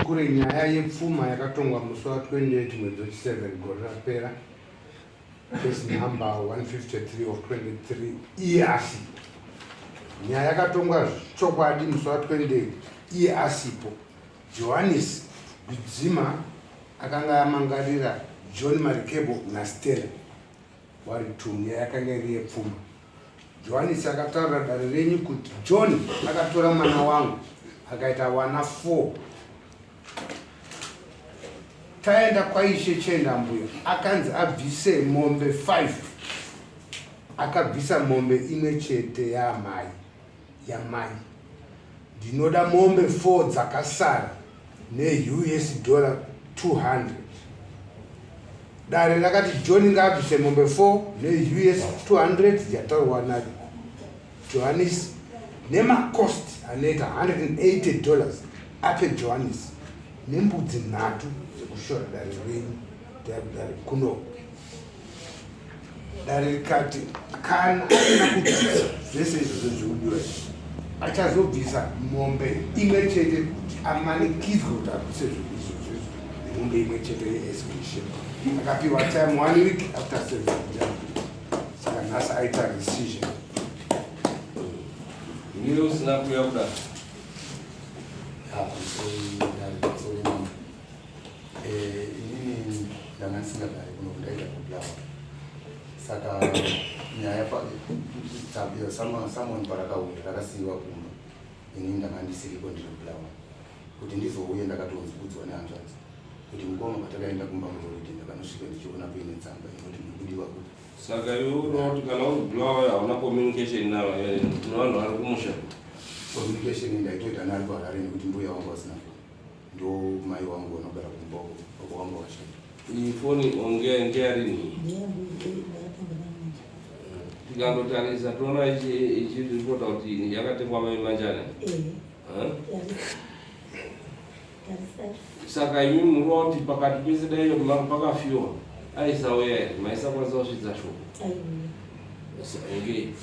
Tikurukure nyaya yepfuma yakatongwa musi wa 28 mwedzi wechi7 gore rapera, case number 153 of 23, iye asipo. Nyaya yakatongwa chokwadi musi wa 28 iye asipo. Johannes Bidzima akanga amangarira John Marikebo naStella wari two. Nyaya yakanga iri yepfuma. Johannes akataurira dare renyu kuti John akatora mwana wangu akaita vana 4. Taenda kwaIshe Chendambuya, akanzi abvise mombe 5, akabvisa mombe imwe chete yaamai yamai. Ndinoda mombe 4 dzakasara neUS dollar 200. Dare rakati John ngaabvise mombe 4 neUS 200 yataurwa naJohannes nemacost anoita $180 ape Johannes nembudzi nhatu dzekushora dare renyu dare kunoku. Dare rikati kana asina kubvisa zvese izvozvo zvikudiwa izvi, achazobvisa mombe imwe chete kuti amanikidzwe kuti abvise zvinhu izvozvo izvo nemombe imwe chete yeexclusion. Akapiwa time one week after service of judgment, saka nhasi aita rescission. Ndiwe usina kuuya kudaro. Inini ndanga ndisingagari kuno, ndaita kuBulawayo, saka nyaya summon parakauya rakasiyiwa kumba, inini ndanga ndisiriko, ndiri kuBulawayo. Kuti ndizouye ndakatonzwudzwa nehanzvadzi kuti mukoma, patakaenda kumba muholiday ndakanosvika ndichiona kuine tsamba inoti muri kudiwa kuti Saka iwe unoti kana uri Bulawayo hauna communication nevanhu vari kumusha? Communication ndaitoita neari kuHarare nekuti mbuya wangu vasina foni, ndo mai wangu vanogara kumba uko, baba wangu vakashanda. Iyi foni onge ngeyarini? Tikandotarisa toona ichiripota kuti yakatengwa mai Manjane. Saka imi murova kuti pakati pese dai pakafiwa aisauya here, maisakwanisa kusvitsa shoko? Ngei?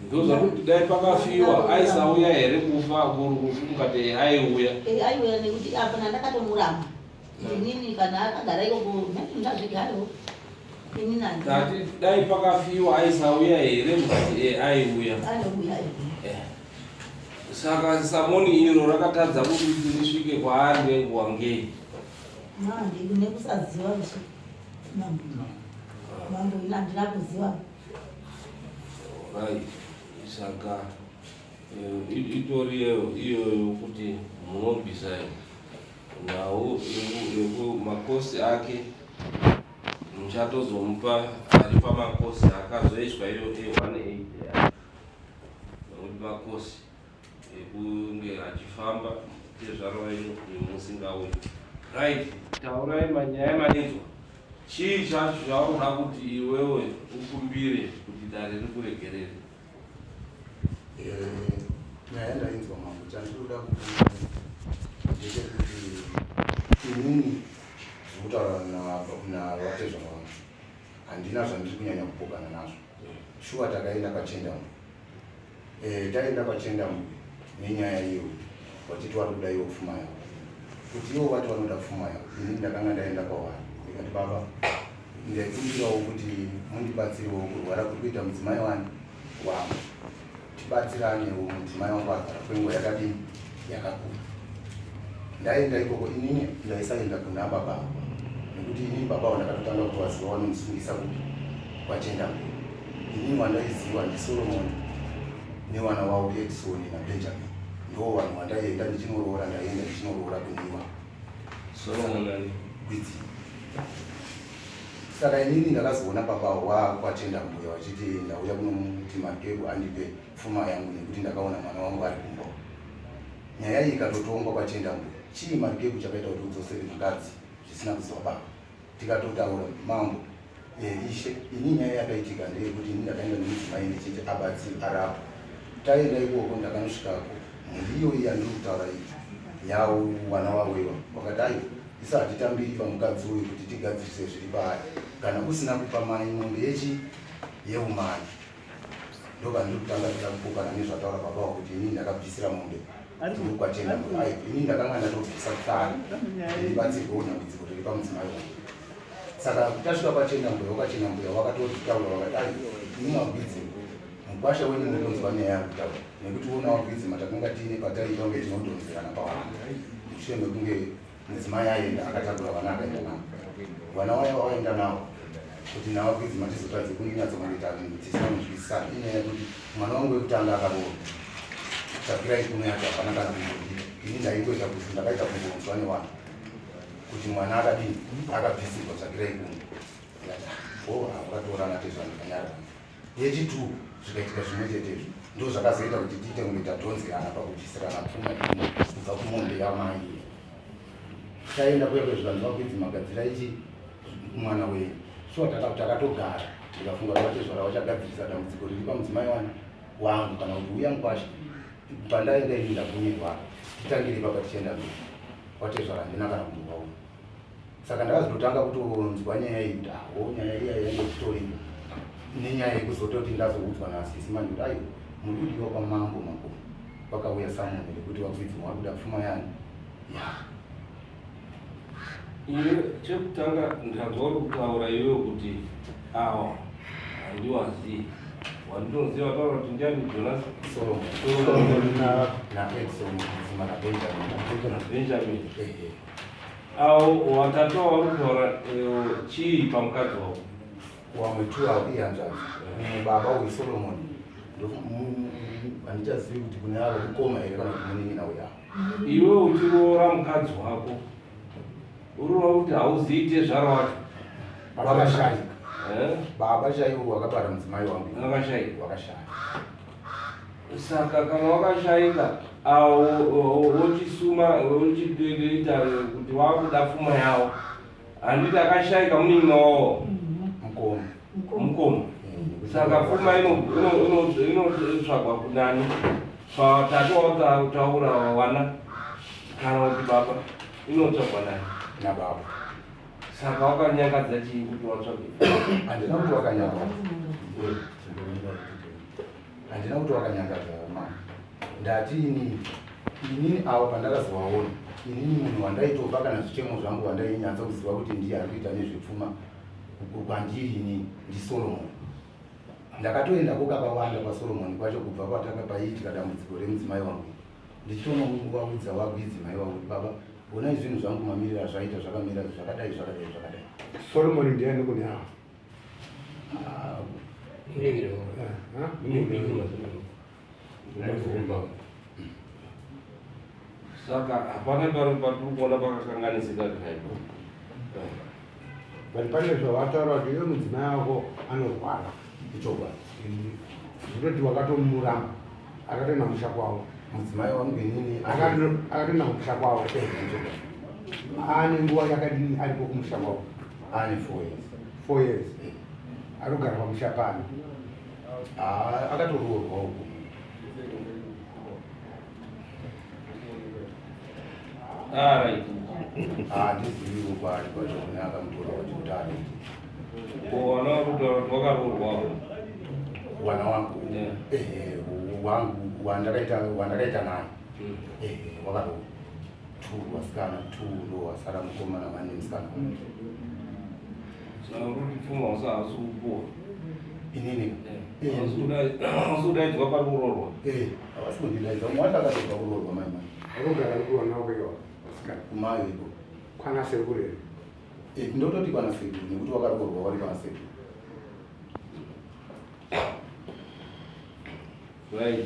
Ndozvakuti dai pakafiwa aisauya here kufa kurufu, mukati aiuya? Aiuya nekuti apa nandakatomuramba inini, kana akagara ikoko ndazvigarewo inini. Tati dai pakafiwa aisauya here, mukati aiuya. Aiuya. Saka summon iro rakatadza kuti risvike kwaari nenguva ngei? Manje nekusaziva ishe mambo, mambo, ini handina kuziva. Right, saka itori iyoyo kuti munobvisa nhau yekumacosts ake, muchatozomupa ari pamacosts akazoiswa iyo a180, nekuti macosts ekunge achifamba tezvaro venyu musingauyi. Right, taurai manyaya mainzwa. Chii chacho chaunoda kuti iwewe ukumbire kuti dare rikuregerere? Nyaya ndainzwa mambo, chandinoda kukumbira ndechekuti inini zvekutaura navatezvara vangu handina zvandiri kunyanya kupokana nazvo. Shuwa takaenda kwaChendambuya, taenda kwaChendambuya nenyaya iyoyo, vachiti vari kuda iwo pfuma yavo, kuti ivo vati vanoda pfuma yavo. Inini ndakanga ndaenda kwavari ndikati, "Baba, ndaikumbirawo kuti mundibatsirewo kurwara kuri kuita mudzimai wani wangu, tibatsiranewo, mudzimai wangu agara kwenguva yakadini yakakura." Ndaenda ikoko, inini ndaisaenda kuna baba avo nekuti inini baba avo ndakatotanga kuvaziva vanomusungisa kupi kwaChendambuya. Inini wandaiziva ndiSolomon nevana wavo Edison naBenjamin, ndo vanhu vandaienda ndichinoroora, ndaienda ndichinoroora kune ivavo. Solomon ani? Gwidzi. Saka inini ndakazoona baba wakwachendambuya vachiti ndauya kunomuti Marikebu andipe pfuma yangu nekuti ndakaona mwana wangu ari kumba. Nyaya iyi ikatotongwa kwaChendambuya, chii Marikebu chakaita kuti udzosere mukadzi zvisina kuziva baba? Tikatotaura mambo, ishe, ini nyaya yakaitika ndeyekuti ini ndakaenda nemudzimai ndichiti abatsiri arapwa. Taenda ikoko ndakanosvikako, mhuri iyoyi yandiri kutaura iyi yavo vana vavo iva vakati, "Aiwa, isu hatitambiri pamukadzi uyu kuti tigadzirise zviri paari kana usina kupa mai mombe yechi yeumai." Ndopandiri kutanga kuda kupokana nezvataura baba wako kuti inini ndakabvisira mombe ndokwatenda ai inini ndakanga ndatobvisa kare ndibatsirwewo dambudziko riri pamudzimai wangu. Saka tasvika kwachena mbuya, wakachena mbuya wakatotaura wakati ai ini magwidzi mukwasha wenyu mukunzwa nyaya yakutaura nekuti uona wagwidzi matakanga tiine pataiita kunge tinodhonzerana pavanhu mushure mekunge Mudzimai aenda akatakura vana akaenda navo. Vana vaya vavaenda navo kuti navo kwidzi matizotadze kunyatsongoita tisina kunzwisisana inyaya yekuti mwana wangu wekutanga akaroora tsvakirai kuno yacho hapana kana kumbodii ini ndaingoita kuti ndakaita kungonzwa nevanhu kuti mwana akadini akabvisirwa tsvakirai kuno o vakatorana tezvanakanyarara Yechitwo zvikaitika zvimwe chete izvo ndozvakazoita kuti tiite kunge tadhonzerana pakubvisirana pfuma imwe kubva kumombe yamai iya. Taenda kuya kwezvikanzi vakwidzi magadzira ichi mwana wenyu. Shuwa takatogara ndikafunga kuti vatezvara vachagadzirisa dambudziko riri pamudzimai wani wangu kana kuti uya mukwasha pandaenda ini ndagumirwa titangire ipapa tichienda mberi. Vatezvara handina kana kumbovaona. Saka ndakazototanga kutonzwa nyaya iyi kuti aho ah, nyaya iya yange ichitoripo nenyaya yekuzototi ndazoudzwa nasisi manje kuti aiwa muri kudiwa kwamambo makomo kwakauya samuni rekuti vakwidzi mwari kuda pfuma yani ya iwe chekutanga ndanzwa uri kutaura iwewe kuti awa handiwazii wandinoziva taura kuti ndiani jonas solomon naedson na benjamin Awo watatu wauri kutaura eh, chii pamukadzi wako? Wamwe tu awo ihanzvadzi. Mumwe baba uyu Solomon. Handichazivi kuti kune avo mukoma here kana kuti munin'ina uya. Iwe uchiroora mukadzi wako uriwa kuti hauzivi tezvara wacho. Wakashaika. Eh? Baba chaiwo wakabara mudzimai wangu. Wakashaika. Wakashaya. Saka kana wakashaika wochisuma wochitoita kuti wakuda pfuma yawo handiti akashaika munin'ina wawo mukoma mukoma saka pfuma inotsvagwa kunani patatu wataura wana kana kuti baba inotsvagwa nani nababa Saka wakanyangadza chii kuti watsvage? Handina kuti wakanyangadza. Handina kuti wakanyangadza mama. Ndati inini inini avo pandakazovaona inini munhu wandaitopa kana zvichemo zvangu wandainyatsa kuziva kuti ndiye ari kuita nezvepfuma kwandiri inini ndiSolomon. Ndakatoendako kakawanda kwaSolomon kwacho kubva kwataka paiitika dambudziko remudzimai wangu. Ndichitonovaudza wagwidzi mai wangu kuti baba honai zvinhu zvangu mamiriro azvaita zvakamira zvakadai zvakadai zvakadai. Solomon ndiani kune ava? Ah, Saka hapana pari patiri kuona pakakanganisika kaipo. But pane zvawataura kuti iwe mudzimai wako anorwara. Ichokwadi. Zvototi wakatomuramba akatoenda kumusha kwavo. Mudzimai wangu inini akatoenda kumusha kwavo. Ane nguva yakadini ariko kumusha kwavo? Ane 4 years. 4 years. Arikugara pamusha pano. Ah, akatoroorwa uko. Ah, right. Ah, ndizivi kwaari kwacho kune akamutora kuti kuti ari. Ko wana wakutora kuti wakaroorwa. Wana wangu. Yeah. Eh, wangu wandakaita wandakaita naye. Eh, wakaroorwa. Two vasikana, two ndo wasara mukomana mane musikana. Saka uri kuti pfuma usahasi kupuwa. Inini. Hausi kudaidzwa pari kuroorwa. Eh, havasi kundidaidza. Umwe wacho akatobva kuroorwa mai mai. Arikugara ari kuwana wako vasikana. Kumayo iko. Kwana sekuru here? Eh, ndototi kwana sekuru nekuti wakaroorwa wari kwana sekuru. Right.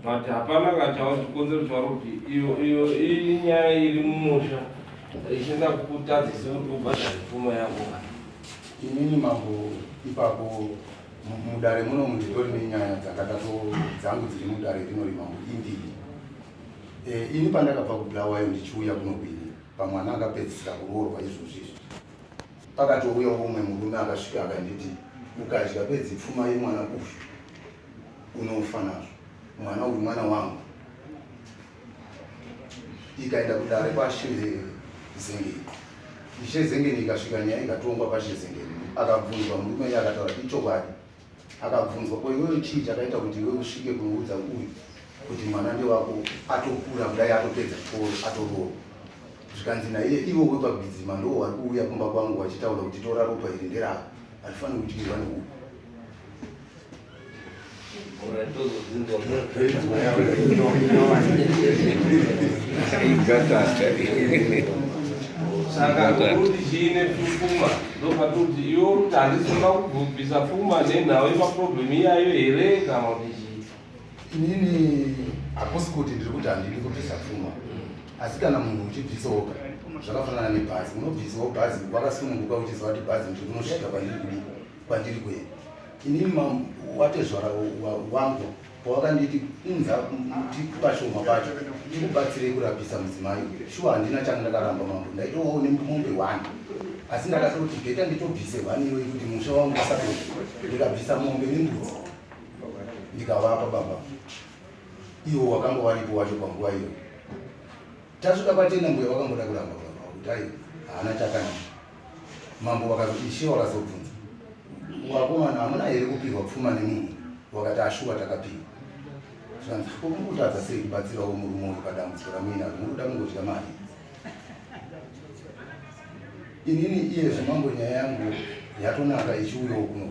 But hapana kachawa chikonzero chavari kuti iyo iyo inyaya iri mumusha isingakutadzisi kuti ubhadhare pfuma yako. Inini mambo ipapo mudare muno munditori nenyaya dzakatato dzangu dziri mudare rinori mambo imbiri. E, ini pandakabva kuBulawayo ndichiuya kuno kuini pamwana akapedzisira kuroorwa izvozvi izvi pakatouya umwe murume akasvika akanditi ukadya bedzi pfuma yemwana uyu unofa nazvo mwana uyu mwana wangu ikaenda kudare kwashe Zengeni ishe Zengeni ikasvika nyaya ikatongwa kwashe Zengeni akabvunzwa murume iye akataura kuti ichokwadi Akabvunzwa, ko iwewe chii chakaita kuti iwe usvike kunoudza uyu kuti mwana ndewako atokura kudai atopedza chikoro atoroorwa? Zvikanzi naiye, ivo wekwaGwidzima ndiwo wari kuuya kumba kwangu wachitaura kuti tora ropa iri nderako, harifaniri kudyirwa neuyu. Saka kuti chiine pfuma ndopatoti iwe uri kuti handisi kuda kubvisa pfuma nenhau yemaproblem iyayo here kana kuti chii? Inini hakusi kuti ndiri kuti handidi kubvisa pfuma, asi kana munhu uchibvisawoka zvakafanana nebhazi, unobvisawo bhazi wakasununguka uchiziva kuti bhazi ndiri kunosvika kwandiri kudii kwandiri kuenda. Inini watezvara wangu pawakanditi unza pashoma pacho tikubatsirei kurapisa mudzimai, shuwa handina changa ndakaramba mambo, ndaitowawo nemombe one, asi ndakatoti bheta nditobvise one iyoyi kuti musha wangu usapera. Ndikabvisa mombe nembudzi ndikavapa baba iwo wakanga waripo wacho panguva iyoyo. Tasvika kwatena mbuya wakamboda kuramba baba kuti ai haana chakanaka. Mambo wakazo ishe wakazobvunza wakomana hamuna here kupihwa pfuma nemunhu wakati ashuwa takapiwa. Zvikanzi ko muri kutadza sei kubatsirawo murume uyu padambudziko ramuinaro muri kuda kungodya mari. Inini iyezvi mambo nyaya yangu yatonaka ichiuyawo kuno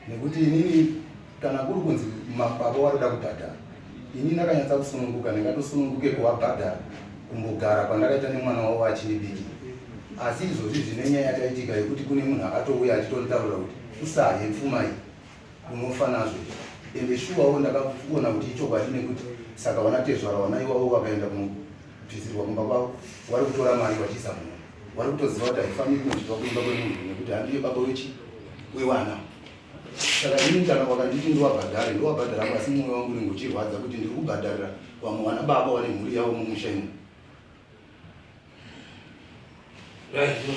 nekuti inini kana kuri kunzi baba waroda kubhadhara ini ndakanyatsa kusununguka ndingatosununguke kuvabhadhara kumbogara kwandakaita nemwana wavo achindibikira. Asi izvozvi zvine nyaya yakaitika yekuti kune munhu akatouya achitonditaurira kuti usahe pfuma iyi unofa nazvo ende shuwawo ndakaona kuti ichokwadi nekuti saka vana tezvara vana iwavo vakaenda kunobvisirwa kumba kwavo vari kutora mari vachiisa munhu vari kutoziva kuti haifaniri kunodyiwa kuimba kwemunhu nekuti handiye baba wechi wewana. Saka ini kana wakanditi ndiwabhadhare ndowabhadhara asi mwoyo wangu unenge uchirwadza kuti ndiri kubhadharira vamwe vana baba vane mhuri yavo mumusha imo.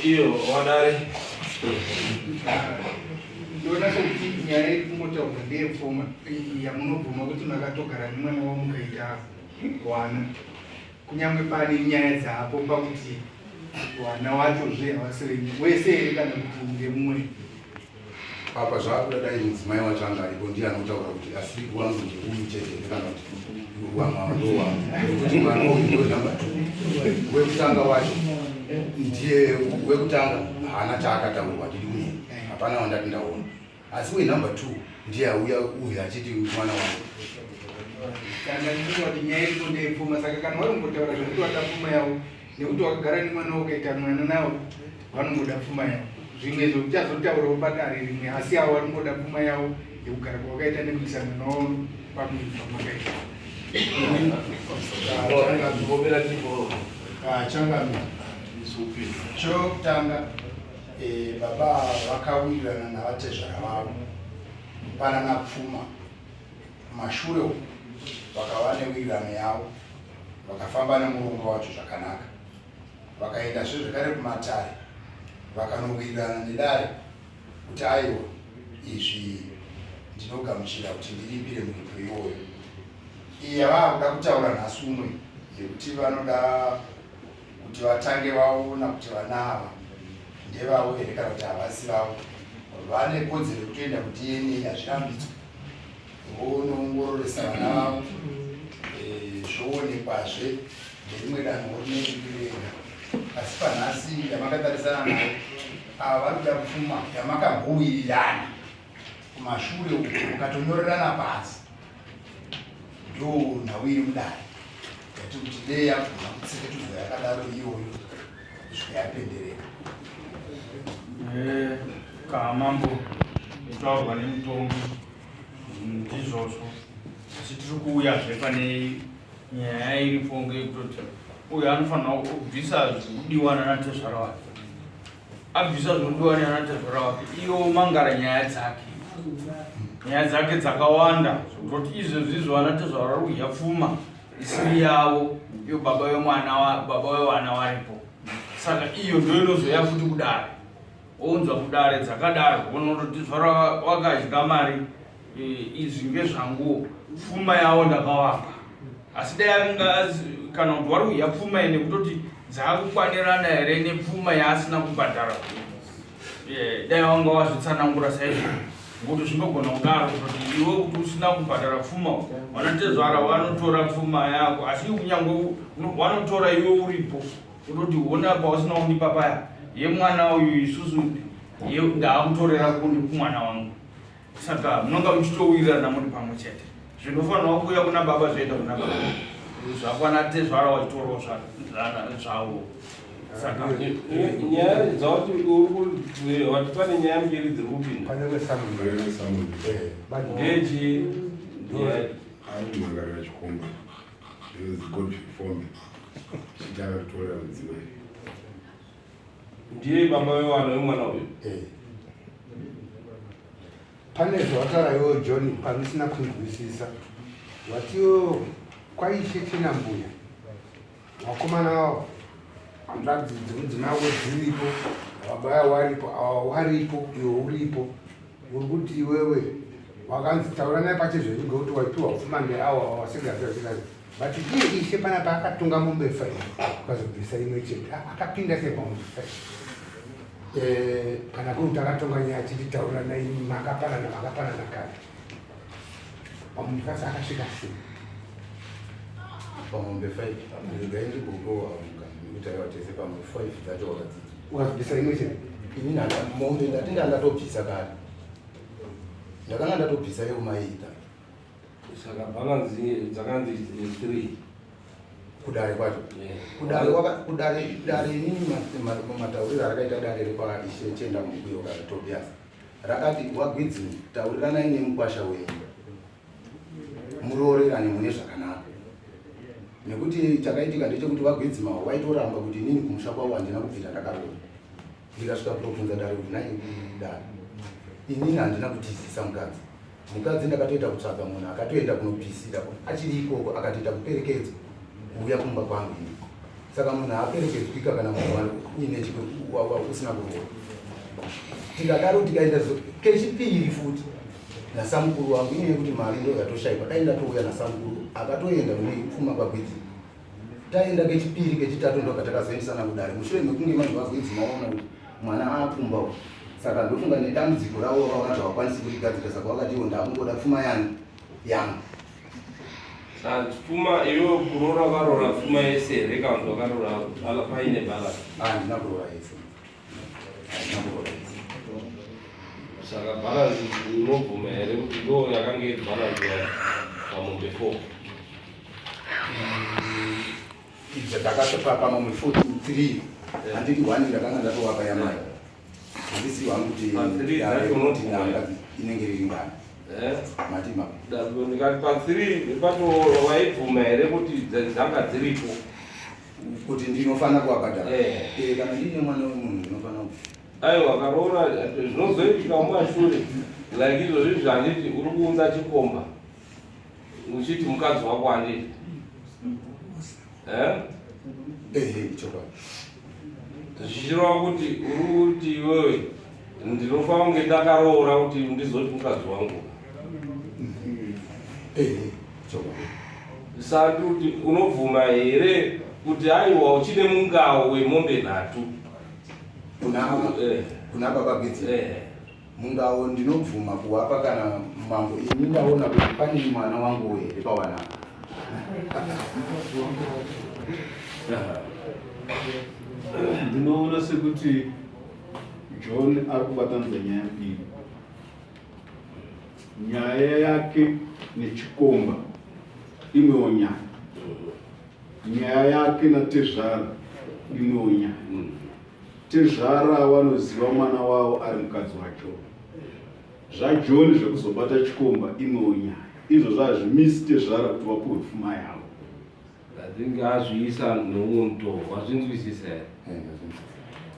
Iyo wadare ndoona sekuti nyaya iri kungotaurwa ndeyepfuma yamunobvuma kuti makatogara nemwana wamukaita wana kunyange pane nyaya dzapo pakuti wana wachozve havasi venyu wese here kana kuti ndemumwe. Apa zvaakuda dai mudzimai wacho anga aripo ndiye anotaura kuti asi wangu ndeuyu chete here kana kuti wamama ndo wangu nekuti mwana uyu ndo number two wekutanga wacho ndiye wekutanga haana chaakataurwa ndidi kunye hapana wandati ndaona asi wenumber two ndiye auya uyu achiti mwana wangu. Kana ndinoti nyaya iripo ndeyepfuma saka kana vari kungotaura zvekuti vada pfuma yavo nekuti wakagara nemwana ukaita mwana nawo vanongoda pfuma yavo zvimwe izvo uchazotaurawo padare rimwe asi avo vanongoda pfuma yavo yekugara kwawakaita nekuisa mwana wavo pamwiri pamakaita. Changamire, chokutanga baba vakawirirana navatezvara vavo kupanana pfuma kumashure uku vakava newirirano yavo vakafamba nemurongwa wacho zvakanaka vakaendazve zvekare kumatare vakanowirirana nedare kuti aiwa izvi ndinogamuchira kuti ndiripire muripo iwoyo. Iyi yavaakuda kutaura nhasi uno yekuti vanoda kuti vatange vaona kuti vana ava ndevavo here kana kuti havasi vavo, vane kodzero yekutoenda kuDNA, hazvirambidzwe, vonoongororesa vana vavo zvoonekwazve nerimwe danho rinenge riri rega. Asi panhasi yamakatarisana nayo ava vari kuda pfuma yamakambowirirana kumashure uko mukatonyorerana pasi, ndo nhau iri mudare yati kuti dei yagona kutseketudzwa yakadaro iyoyo kusvika yapendereka. Kamambo kutaurwa nemutongi ndizvozvo, asi tiri kuuyazve pane nyaya iripo ngeyekutoti uyu anofanira kubvisa zvikudiwa nanatezvara wake, abvisa zvinodiwa nanatezvara wake iyo mangara nyaya dzake nyaya dzake dzakawanda zvekutoti izvezvi izvo vanatezvara vari kudya pfuma isiri yavo iyo baba wemwana baba wevana varipo, saka iyo ndo inozoya futi kudare ounzwa kudare dzakadaro vonototi zvara wakadya mari izvi ngezvanguwo pfuma yavo ndakavapa, asi dai akanga kana kuti wari kudya pfuma iyi nekutoti dzaakukwanirana here nepfuma yaasina kubhadhara, dai wanga wazvitsanangura saizvo. Ngokuti zvinogona kudaro kutoti iwe kuti usina kubhadhara pfuma, vanatezvara vanotora pfuma yako, asi kunyange vanotora iwe uripo, kutoti hona pausina kundipa paya yemwana uyu isusu ndaakutorera kumwana wangu. Saka munonga muchitowirirana muri pamwe chete. Zvinofanirwa kuuya kuna baba zvoenda kuna baba, zvakwana tezvara wachitorawo zvavo. Saka nyaya dzauti wati pane nyaya mbiri dziri kupinda ndechi ari chikomba zvinonzi Godfrey Fombe chiti akatorera mudzimai. Ndiye baba vevana vemwana uyu. Pane zvawataura iwewe John pandisina kunzwisisa. Watiwo kwaishe Chinambuya vakomana vavo hanzvadzi dzemudzimai wako dziripo, baba yavo waripo, awa waripo, iwe uripo. Uri kuti iwewe wakanzi taura naye pachezvenyu ngekuti waipiwa pfuma ndeawa wasingaziva. But iye ishe panapa akatunga mombe five akazobvisa imwe chete akapinda sei pamombe five? Eh, kana kuri kuti akatonga nyaya achiti tauranai makapanana makapanana kare pamombe five akasvika sei? Pamombe five regai ndimbogowa nekuti aiwa tese pamwe five dzacho wakadzidza ukazobvisa imwe chete. Ini mombe ndati ndandatobvisa kare, ndakanga ndatobvisa yeumaita. Saka balance dzakanzi 3 kudare kwacho kudare waka kudare dare inini matauriro arakaita dare rekwa Ishe Chenda Mukuyo kana Tobias rakati wagwidzi tauriranai nemukwasha wenyu muroorerane mune zvakanaka nekuti chakaitika ndechekuti vagwidzima waitoramba kuti inini kumusha kwavo handina kubvira ndakaroora. Ndikasvika kutobvunza dare kuti nhai dare inini handina kutizisa mukadzi mukadzi ndakatoita kutsvaga munhu akatoenda kunopisira achiri ikoko akatoita kuperekedzwa kuuya kumba kwangu ini. Saka munhu haaperekedzwika kana munhu uine usina kuroora. Tikadaro tikaenda kechipiri futi nasamukuru wangu inyaya yekuti mari ndo yatoshaikwa dai ndatouya nasamukuru akatoenda kune pfuma kwagwidzi. Taenda kechipiri kechitatu ndoka takazoendesana kudare mushure mekunge manje vagwidzi maona kuti mwana akumba uku. Saka ndofunga nedambudziko ravo vakaona kuti havakwanisi kurigadzira saka vakati ivo ndakungoda pfuma yani yangu. Saka pfuma iwe kuroora wakaroora pfuma yese here kana kuti wakaroora paine balance? Handina kuroora yese. Handina kuroora yese. Saka balance unobvuma here kuti ndo yakanga iri balance pamombe 4? Idzo ndakatopa pamombe 43 handiti 1 ndakanga ndatovapa yamai. Handisi wangu kuti Pa three dzacho unobvuma here? inenge iri ngani. Mati ma. Ndikati pa 3 pacho waibvuma here kuti dzanga dziripo? Kuti ndinofanira kuvabhadhara. Kana ndiine mwana wemunhu ndinofanira ku. Aiwa karoora zvinozoitika mumashure like izvozvi zvanditi uri kuunza chikomba uchiti mukadzi wako handiti? Ehe, chokwadi. Zvichireva kuti uri kuti iwewe ndinofanira kunge ndakaroora kuti ndizoti mukadzi wangu. Ehe, chokwadi. Sandi kuti unobvuma here kuti aiwa uchine mungawo wemombe 3? Kuna baba Gwidzi. Mungawo ndinobvuma kuwapa kana mambo ini ndaona kuti pane mwana wangu here pawana. Ndinoona sekuti John ari kubatanidza nyaya mbiri. Nyaya yake nechikomba imwewo nyaya, nyaya yake natezvara imwewo nyaya. Tezvara wanoziva mwana wavo ari mukadzi wacho. ZvaJohn zvekuzobata chikomba imwewo nyaya. Izvozvo hazvimisi tezvara kuti vapuhwe pfuma yavo. I think azviisa neumwe mutoo wazvinzwisisa here?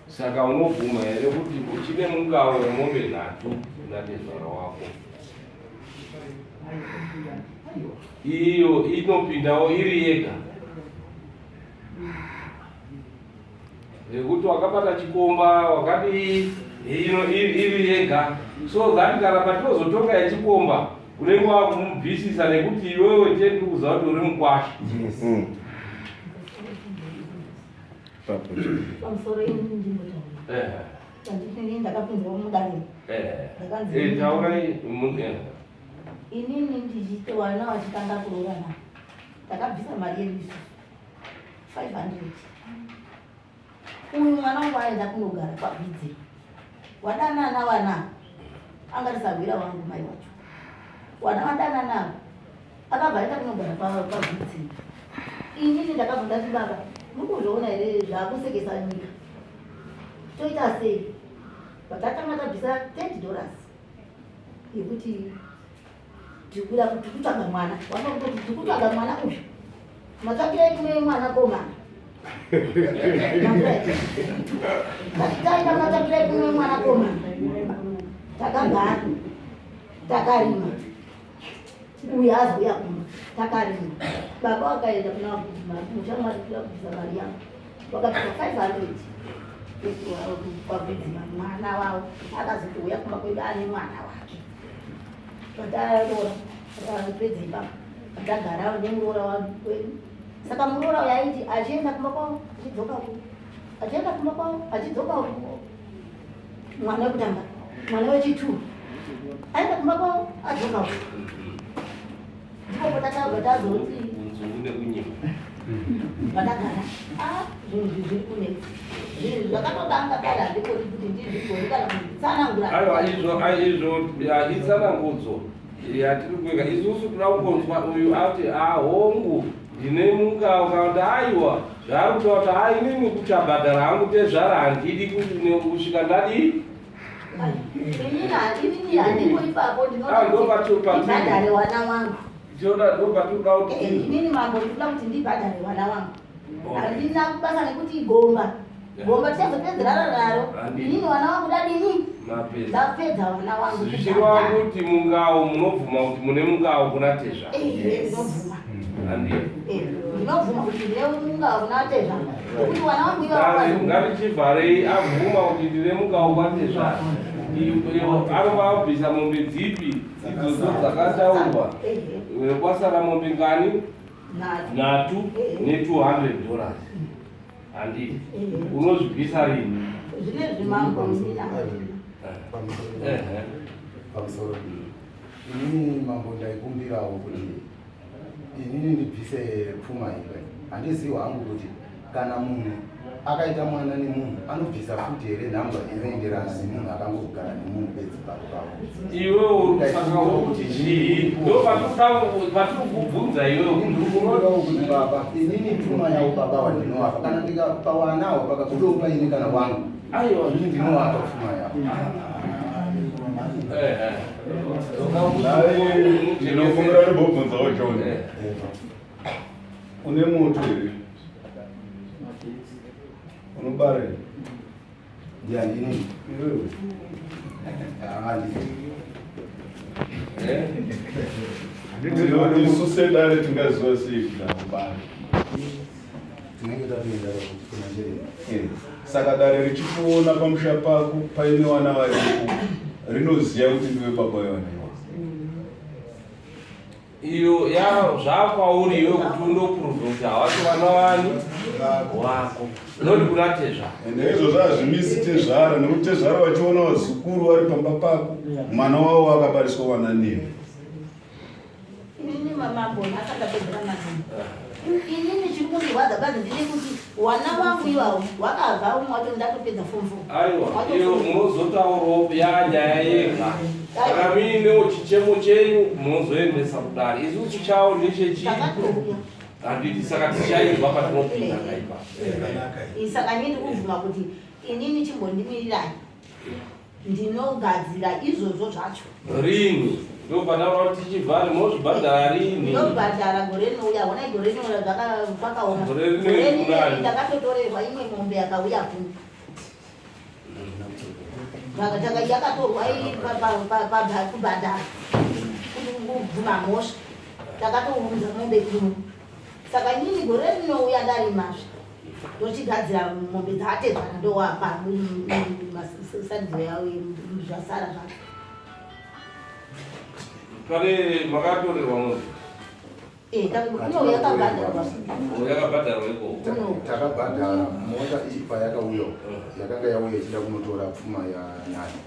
Saka unobvuma here kuti uchine mungawo wemombe 3 natezvara wako? Iyo inopindawo iri yega nekuti wakabata chikomba wakati ino iri yega, so that kana patinozotonga yechikomba unenge wakumubvisisa nekuti iwewe tiri kuziva kuti uri mukwasha. Pamusoro ini ndimbotaura. Chandinini ndakapinzwa mudare. Ndakanzi Eh, taurai eh. Inini ndichiti wana vachitanga kuroorana takabvisa mari yedu isusu 500. Uyu mwana wangu aenda kunogara kwaBidze. Wadanana wana angarisahwira wangu mai wacho. Wana wadanana akabva aenda kunogara kwaBidze. Inini ndakabva ndati baba mukuzviona here zvakusekesa nyika. Toita sei? Patatanga tabvisa $30 yekuti tikuda kuti kutsvaga mwana. Wanga kutoti tikutsvaga mwana uyu. Matsvakirei kune mwana komana. Taita matsvakirei kune mwana komana. Takagara. Takarima. Uyu azouya kumba. Takarima. Baba wakaenda kuna mushamwari kuda kubvisa mari yangu. Wakabvisa 500. Kwabvisa mwana wavo. Akazotouya kumba kwedu ane mwana wake. Pataroora, tapedza ipapo. Tagara nemuroora wedu. Saka muroora uyu aiti achienda kumba kwavo achidzoka uku. Achienda kumba kwavo achidzoka uku. Mwana wekutanga, mwana wechitu. Aenda kumba kwavo adzoka uku. Ndipo patakabva tazoti Unzungu nekunyima. Patagara. Ah, zvinhu izvi zviri kunetsa. Zvinhu zvakatotanga kare handikoni kuti ndizvigone kana kutsanangura. Aiwa, izvo, ai, izvo, ya, itsanangudzo yatiri kuika. Isusu toda kungonzwa uyu ati, ah, hongu, ndine mukao, kana kuti aiwa, zvaari kutaura kuti, ah, inini kuchabhadhara hangu tezvara handidi kusvika ndadii? Inini handiko ipapo, ndinoda Ah, ndo kuti patiri. ndibhadhare wana wangu. Tinoda, ndo patiri kuda kuti Inini mambo ndinoda kuti ndibhadhare wana wangu. Oh. Handina basa nekuti gomba. Gomba tichazopedzerana naro. Handina. Inini wana wangu ndadini? Mapedza. Ndapedza wana wangu. Zvichireva kuti mungao munobvuma kuti mune mungao kuna tezvara. Ndinobvuma. Handina. Ndinobvuma kuti ndine mungao kuna tezvara. Nekuti wana wangu ivo Ngati ngatichivharei abvuma kuti ndine mungao kwatezvara. Anobva abvisa mombe dzipi idzodzo dzakataurwa. Kwasara mombe ngani? Nhatu ne $200. Handiti. Unozvibvisa rini? Zvinezvi mambo ndina. Pamusoro. Inini mambo ndaikumbirawo kuti inini ndibvise pfuma iyi. Handizivi hangu kuti kana munhu akaita mwana nemunhu anobvisa futi here nhamba inoenderana nemunhu akangogara nemunhu bedzi paro pavo. Iwewe uri kusaka kuti chii? Ndo patiri kubvunza iwewe kuti Ndikumbirawo kuti baba, inini pfuma yavo baba wandinowapa, kana ndikapa wanawo pakabudawo paine kana wangu. Aiwa. Inini ndinowapa pfuma yavo. Ndinokumbira ndimbobvunzawo John. Une moto here? Unobara here? Ndiani inini? Iwewe. Handisi. Isu sedare tingaziva sei kuti haubari? Tinenge tatoenda kuna chiremba. Saka dare richikuona pamusha pako paine vana varipo, rinoziva kuti ndiwe baba vevana ivavo. Iyo ya zvakwauri iwe kuti undoprove kuti havasi vana vani wako. Noti kuna tezvara. Ende izvozvo hazvimisi tezvara, nekuti tezvara vachiona vazukuru vari pamba pako, mwana wavo akabariswa vana newe. Inini mambo akandapedzera mazano. Inini chiri kundirwadza badzi ndine kuti wana wangu iwawo wakabva umwe wacho ndatopedza form four. Aiwa, iyo munozotaurawo ya nyaya yega. Kana muinewo chichemo chenyu munozoendesa kudare. Isusu chawo ndechechii? Takatouya. Handiti saka tichainzwa patinopinda kaipa. Saka inini ndikubvuma kuti inini chimbondimirirai. Ndinogadzira izvozvo zvacho. Rini? Ndopataura kuti tichivhare munozvibhadhara rini? Ndinobhadhara gore rinouya, honai gore rinouya kwakaoma. Gore rinouya Gore rineri kunani? ndakatotorerwa imwe mombe yakauya kuno. Yakatorwa kubhadhara kuti kubvuma mhosva. Takatounza mombe kuno. Saka inini gore rinouya ndarimazve. Ndochigadzira mombe dzatezvara ndowapa saridzo yavo zvasara zvacho. Pane makatorerwa mombe? Eh, kuno yakabhadharwa. Yakabhadharwa ikoko. Takabhadhara mota iyi payakauya yakanga yauya ichida kunotora pfuma yanani.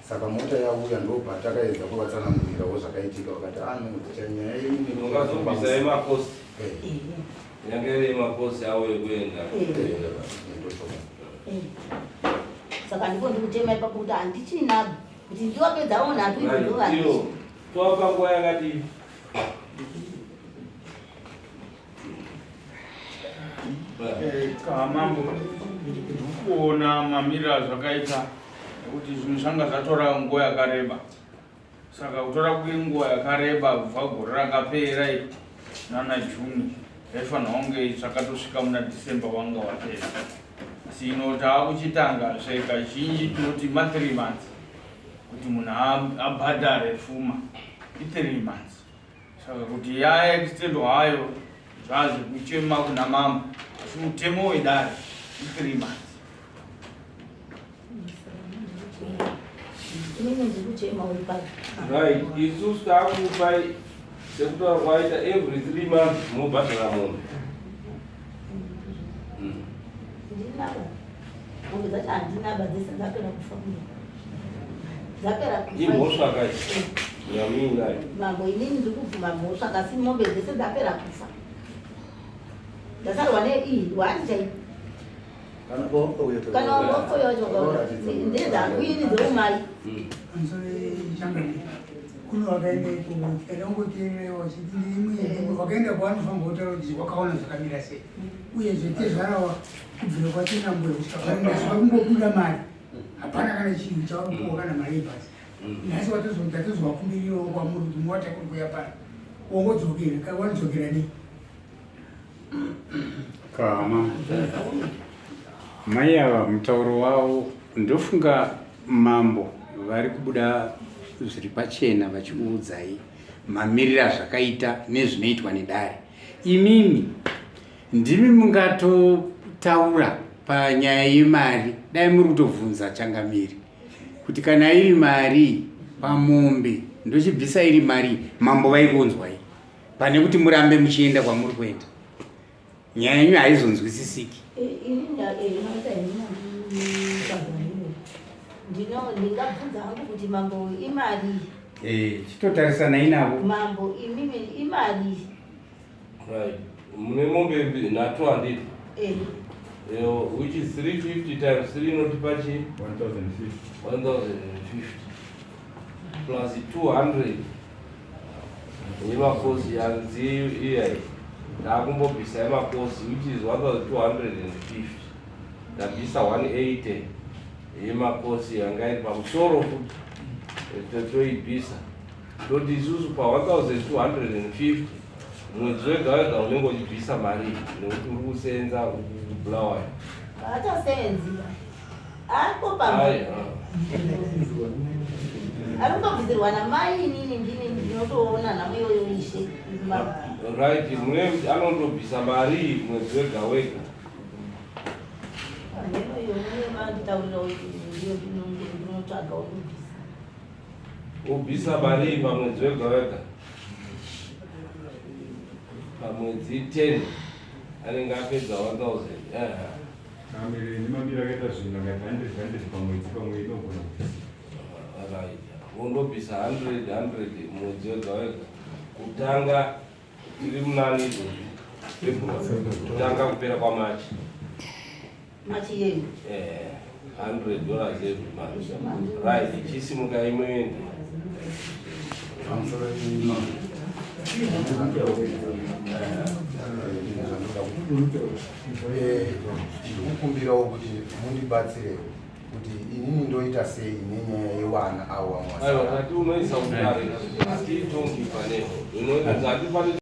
Saka mota yauya ndopatakaedza kuvatsanangurirawo zvakaitika vakati ano ah, tichanyaya iyi ungazobvisa yemakosi. Yange iri yemakosi awo yekuenda. Saka ndipo ndikuchema ipapo kuti handichina kuti ndiwapedzawo nhatu idzo ndovati. Toapa nguva yakadii? Eh, Mambo, ndikuona mamiriro azvakaita nekuti zvinhu zvanga zvatora nguva yakareba saka kutora kwenguva yakareba kubva gore rakapera iri nana june zvaifanira kunge zvakatosvika muna december wanga wapera asi ino taakuchitanga zve kazhinji tinoti ma three months kuti munhu abhadhare fuma i3 months saka kuti yaextendwa hayo zvazvekuchema kuna mambo asi mutemo wedare i3 months. Right, isusu takupai sekutaura kwaita every 3 months mobhadhara mombe. Mombe dzacho handina ba dzese dzapera kufa kuno. Dzapera kufa. Imhosva kai? Yamuinayo. Mambo inini ndiri kubvuma mhosva kasi mombe dzese dzapera kufa. Ndasarwa neiyi wani chai. Kana wauya wacho ndedzangu ini dzeumai. Kuno wakaenda ikoko kana ungoteerera wachiti ndimwe wakaenda kwanofanirwa kutaura kuti wakaona zvakamira sei uyezve tezvarawa kubvira kwatinambuya kusvika parinasi vakungobuda mari hapana kana chinhu chawakupuwa kana mari yebhasi nhasi watozwakumbirirawo kwamuri kuti muwatakuri kuya pano wongodzokera wanodzokera nei? Kama mai ava mutauro wavo ndofunga mambo vari kubuda zviri pachena vachikuudzai mamiriro azvakaita nezvinoitwa nedare imimi Ndimi mungatotaura panyaya yemari, dai muri kutobvunza changamire kuti kana iri mari pamombe ndochibvisa iri mari, mambo vaikunzwai pane kuti murambe muchienda kwamuri kuenda. Nyaya yenyu haizonzwisisiki. Ndingabvunza hangu kuti mambo imari. Eh, chitotarisanai navo. Mambo imimi imari. Right. Mune mombe nhatu handiti? Eh. Which is 350 times 3 inotipa chii? 1050. 1050 plus 200 yemakosi yanzi iyai takumbobvisa yemakosi which is 1250 tabvisa 180 yemakosi yanga iri pamusoro futi toibvisa Toti isusu pa 1250 mwedzi wega wega unenge uchibvisa mari nekuti uri kusenza kuBulawayo. Haachasenzi. Ariko pamba. Ari kutobvisirwa namai inini ndini ndinotoona nhamo iyoyo ishe. Right, mune anondobvisa mari mwedzi wega wega. Mheno iyo mune manditaurira kuti ndiyo ndinotsvaga wekubvisa. Wobvisa marii pamwedzi wega wega? Pamwedzi 10 anenge apedza 1000. Kamere nemambiro akaita zvinhu akaita 100 100 pamwedzi pamwe inogona kubvisa. Right. Wondobvisa 100 100 mwedzi wega wega. Kutanga tiri munani izvozvi? February. Kutanga kupera kwaMarch. Machi yeyu. Eh, 100 dollars every month. Right, chisimuka imwe. Pamusoro ndikukumbirawo kuti mundibatsirewo kuti inini ndoita sei nenyaya yevana avo vamwe Aiwa, tati unoisa kudare, hatiitongi panepo. Unoita, hatipane.